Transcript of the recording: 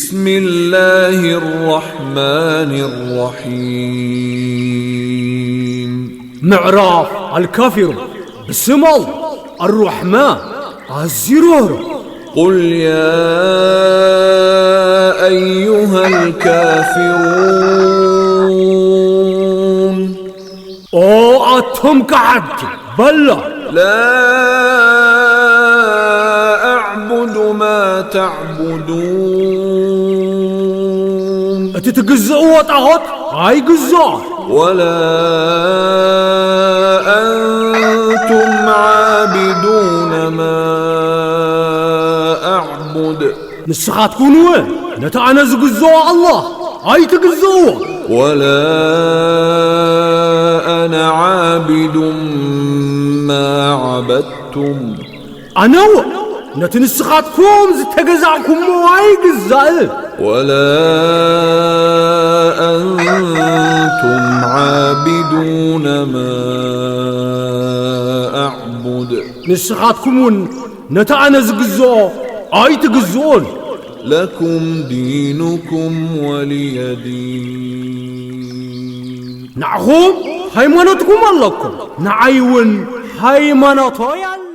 بسم الله الرحمن الرحيم. ምዕራፍ ኣልካፊሩን። ብስም ኣላህ ኣርራሕማን፣ ኣዝዩ ርህሩህ። قل يا أيها الكافرون. ኦ ኣቶም ከሓድቲ፣ በላ። لا أعبد ما تعبدون. እቲ ትግዝእዎ ጣዖት ኣይግዝኦን። ولا أنتم عابدون ما أعبد. ንስኻትኩም እውን ነቲ ኣነ ዝግዝኦ ኣላህ ኣይትግዝእዎ። ولا أنا عابد ما عبدتم. ኣነ እውን ነቲ ንስኻትኩም ዝተገዛእኩሞ ኣይግዛእን። ولا أنتم عابدون ما أعبد. ንስኻትኩም እውን ነቲ ኣነ ዝግዝኦ ኣይትግዝኡን። لكم دينكم ولي دين. ንዓኹም ሃይማኖትኩም ኣለኩም፣ ንዓይ እውን ሃይማኖተይ ኣሎ።